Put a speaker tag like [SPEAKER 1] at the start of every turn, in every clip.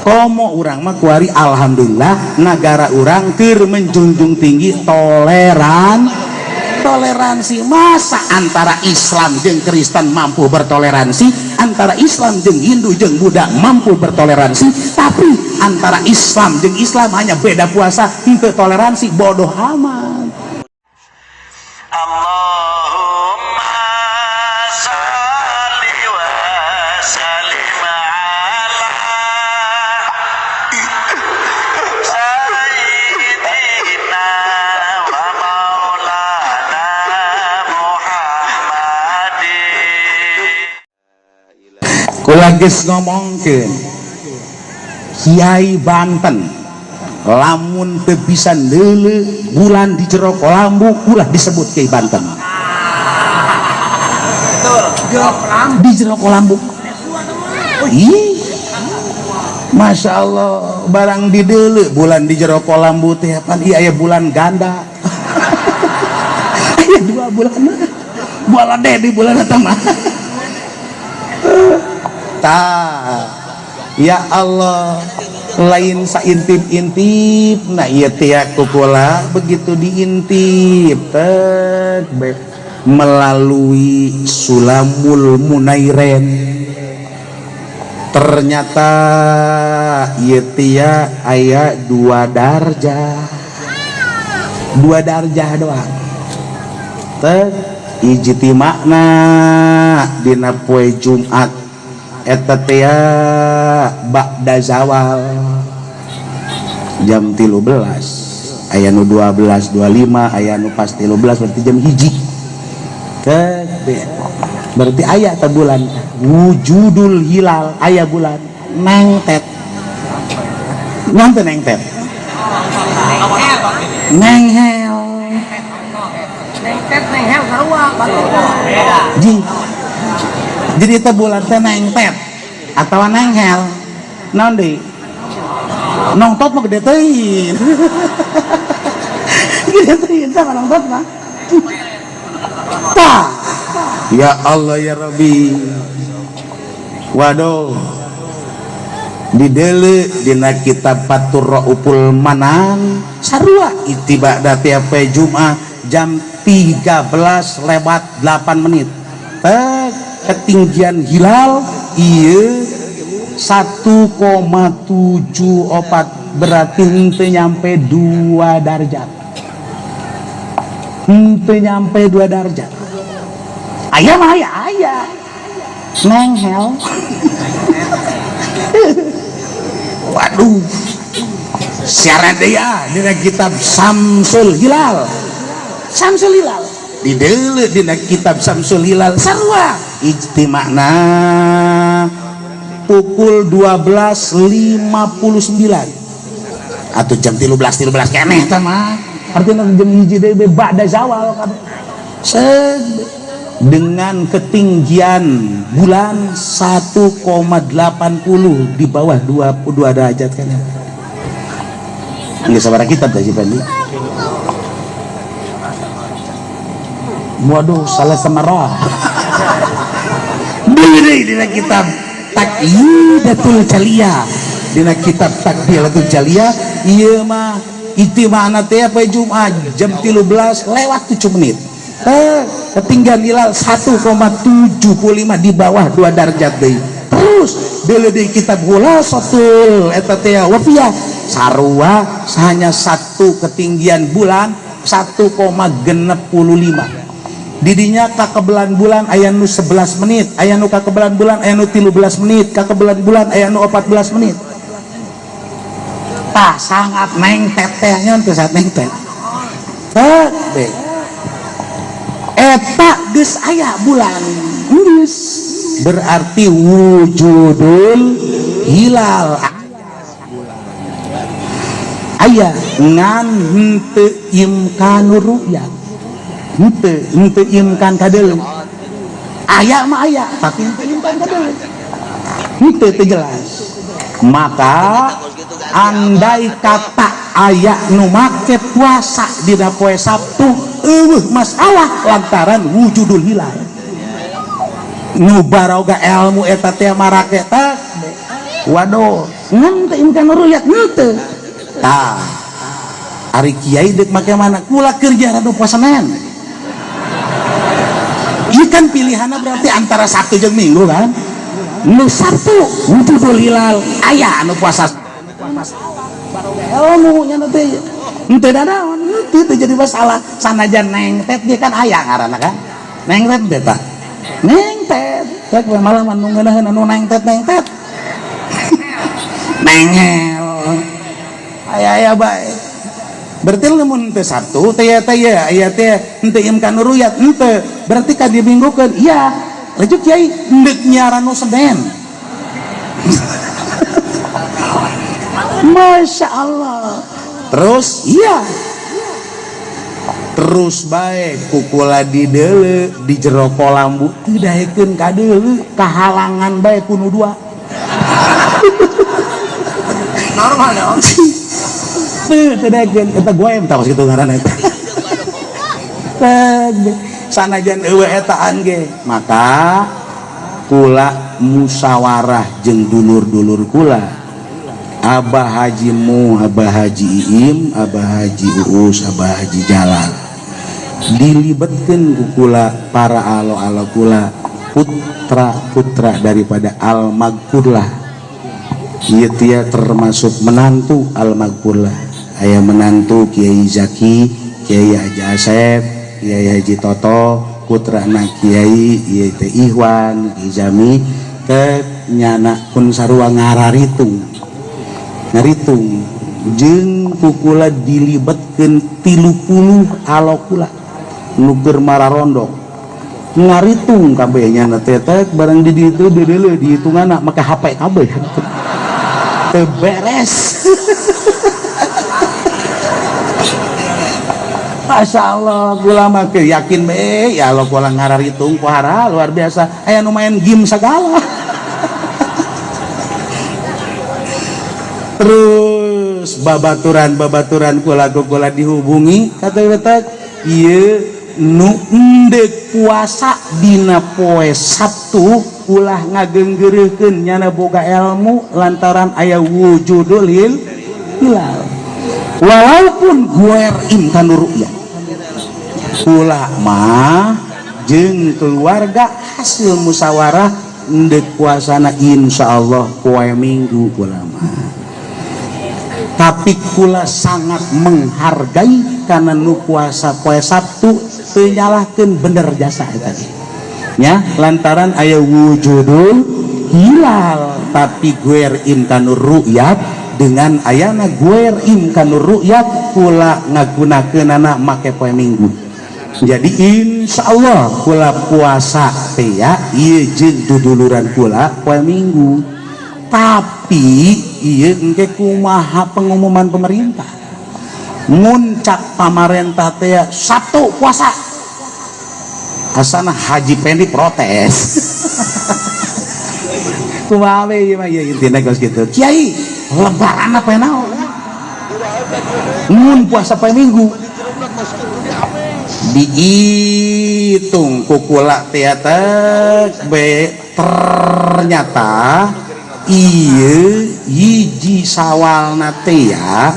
[SPEAKER 1] Komo urang mah kuari alhamdulillah nagara urang keur menjunjung tinggi toleransi. Masa antara Islam jeung Kristen mampu bertoleransi, antara Islam jeung Hindu jeung Buddha mampu bertoleransi, tapi antara Islam jeung Islam hanya beda puasa henteu toleransi, bodoh amat.
[SPEAKER 2] Allahumma salli wa sallim ala sayyidina wa maulana Muhammadin.
[SPEAKER 1] Kula geus ngomongkeun, Kiai Banten lamun teu bisa neuleu bulan di jero kolambu, ulah disebut Kiai Banten. Di jero kolambu. Ih, Masya Allah, barang dideuleu bulan di jero kolambu teh, pan iya aya bulan ganda, aya dua bulan, bulan deh di bulan eta mah. Tah, ya Allah, lain saintip-intip. Nah, ieu teh ku kula begitu diintip tek melalui Sulamul Munairen, ternyata ieu teh aya dua darjah, dua darjah doang. Tek ijtimakna dina poe Jumat eta teh ba'da zawal jam 13, aya nu 12.25, aya nu pas 13, berarti jam 1. Tek berarti aya ta bulan, wujudul hilal, aya bulan nengtet. Nonton nengtet, nenghel.
[SPEAKER 3] Nengtet nenghel sarua batur.
[SPEAKER 1] Ji. Jadi itu bulan teh nengtet atau nenghel. Naon deui? Nongtot mah gede teuing. Gede teuing tah nongtot mah. Tah. Ya Allah ya Rabbi. Waduh. Dideuleu dina kitab Fathur Rauful Manan, sarua ijtima tiap poe Jumat jam 13 lewat 8 menit. Tek, ketinggian hilal iya 1,74, berarti henteu nyampe 2 darjat, henteu nyampe 2 darjat. Aya mah aya, aya nenghel. Waduh, siaran deui ah dina kitab Samsul Hilal. Samsul Hilal dideuleu dina kitab Samsul Hilal, sarua ijtimakna pukul 12.59 atau jam 13.13 keneh tah mah, artinya jam 1 deui ba'da zawal kabeh. Dengan ketinggian bulan 1,80 di bawah 22 derajat kan ya. Nggak sabar kitab tadi Fendi. Waduh, salah semarah. Diri dina kitab Takyidatul Jaliyah. Dina kitab Takyidatul Jaliyah ieu mah ijtima'na teh poe Jumat jam 13 lewat 7 menit. Ketinggian hilal 1,75 di bawah 2 derajat deui. Terus deuleu di kitab Khulasatul eta teh Wafiyah, sarua hanya satu ketinggian bulan 1,65. Didinya kakebelan bulan aya nu 11 menit, aya nu kakebelan bulan aya nu 13 menit, kakebelan bulan aya nu 14 menit. Tah, sangat nengtet teh nya teu saat nengtet. Teh eta geus aya bulan geus, berarti wujudul hilal aya, ngan henteu imkanur ru'yat, henteu imkan kadeuleu. Aya mah aya, tapi henteu imkan kadeuleu, henteu teu jelas. Maka andai kata aya nu make puasa dina poe Sabtu, eueuh masalah lantaran wujudul hilal. Nu baroga ilmu eta teh marake teh. Waduh. Ngan teu imkan ruyat henteu. Tah. Ari kiai deuk make mana? Kula kerja rada puasa Senin. Ieu kan pilihanna berarti antara Sabtu jeung Minggu kan? Nu Sabtu wujudul hilal aya anu puasa ilmu nya teh henteu dadaon henteu teu jadi masalah sanajan nengtet ge kan aya ngaranna kan nengtet teh tah nengtet rek malah nu ngeunaheun anu nengtet nengtet nengel aya aya bae berarti lamun teu Sabtu teh teh aya teh henteu imkan ruyat henteu berarti ka diminggukeun iya lanjut kiai deuk nyiaran nu Senin. Masya Allah. Terus iya terus baik kukula di deuleu di jero kolambu teu daekeun ka deuleu kahalangan bae ku nu dua.
[SPEAKER 3] Normal dong.
[SPEAKER 1] Teu daekeun eta goem tah kitu ngaranna eta. Sanajan eueuh etaan ge maka kula musyawarah jeung dulur-dulur kula Abah Haji Mu, Abah Haji Iim, Abah Haji Uus, Abah Haji Jalal dilibetkeun ku kula para alo-alo kula putra-putra daripada Al-Magfurlah. Ieu tia termasuk menantu Al-Magfurlah. Aya menantu Kiai Zaki, Kiai Haji Asep, Kiai Haji Toto, putrana Kiai ieu teh Ihwan, Kiai Jami teh nyana pun sarua ngararitung. Ngaritung jeung kukula dilibetkeun 30 alokula nu keur mararondok ngaritung kabeh nyana teh teh barang di ditu di deuleu dihitunganna make HP kabeh teu beres. Masya Allah kula mah yakin be ya Allah kula ngararitung pohara luar biasa aya nu main game sagala. Terus babaturan-babaturan kula-kula dihubungi kata-kata ieu nu endek puasa dina poe Sabtu ulah ngageunggeureuhkeun nyana boga ilmu lantaran aya wujudul hilal walaupun guer imkan ru'yah kula mah jeung keluarga hasil musyawarah endek puasana insyaallah poe Minggu kula mah. Tapi kula sangat menghargai karena nu puasa poe Sabtu teu nyalahkeun bener jasa eta teh nya lantaran aya wujudul hilal tapi guer imkanur ru'yat dengan ayana guer imkanur ru'yat kula ngagunakeunana make poe Minggu. Jadi insyaallah kula puasa teh ya ieu jeung duduluran kula poe Minggu. Tapi ieu engke kumaha pengumuman pemerintah muncak pamarentah teh Sabtu puasa asana Haji Pendi protes. Kumaha we ieu mah ieu intina geus kitu kiai lebaran apa naon mun puasa poe Minggu dihitung kukula teh be ternyata ieu hiji sawalna teh ya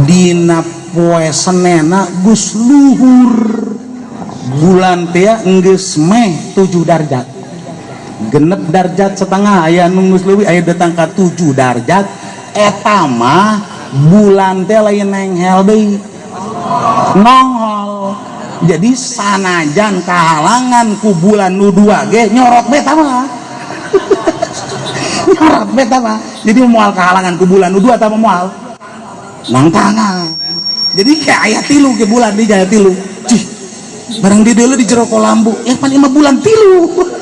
[SPEAKER 1] dina poe Senena geus luhur bulan teh geus meh 7 darjat genep darjat setengah aya nu geus leuwih aya datang ka 7 darjat eta mah bulan teh lain nenghel deui nongol. Jadi sanajan kahalangan ku bulan nu 2 ge nyorot be ta mah. Nyorot be ta mah. Jadi moal kahalangan ku bulan nu 2 ta mah moal nangtangan. Jadi kayak aya 3 ke bulan di jaya 3. Cih, barang di deuleu di jero kolambu, ya pan 5 bulan 3.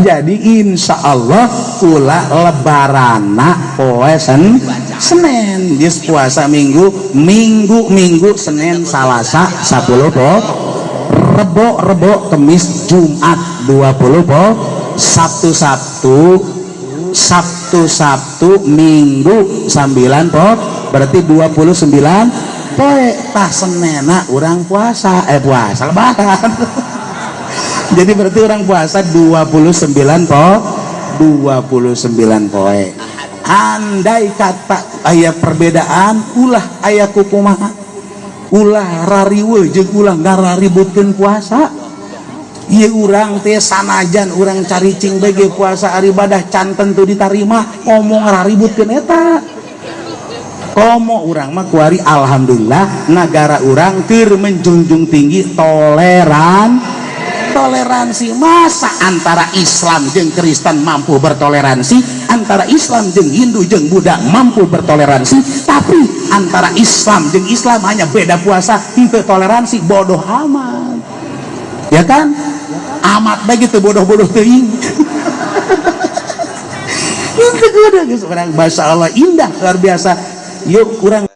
[SPEAKER 1] Jadi insya Allah kula lebarana poe Senin, geus puasa Minggu, Minggu Senin, Salasa 10 po, Rebo Rebo Kemis, Jumat 20 po, Sabtu Sabtu Sabtu Sabtu Minggu 9 po, berarti 29 poe tah Senena urang puasa, puasa lebaran. Jadi berarti orang puasa 29 po, 29 poe. Andai kata aya perbedaan, ulah aya kukumaha, ulah rariweuh jeung ulah ngaraributkeun puasa. Ieu urang teh sanajan urang caricing bege puasa, ibadah can tentu ditarima, ngomong raributkeun eta. Komo urang mah kuari, alhamdulillah, negara urang keur menjunjung tinggi toleransi. Masa antara Islam jeung Kristen mampu bertoleransi, antara Islam jeung Hindu jeung Buddha mampu bertoleransi, tapi antara Islam jeung Islam hanya beda puasa henteu toleransi? Bodoh amat, ya kan? Amat begitu, bodoh-bodoh teuing itu kudu geus urang. Masya Allah, indah, luar biasa. Yuk, kurang.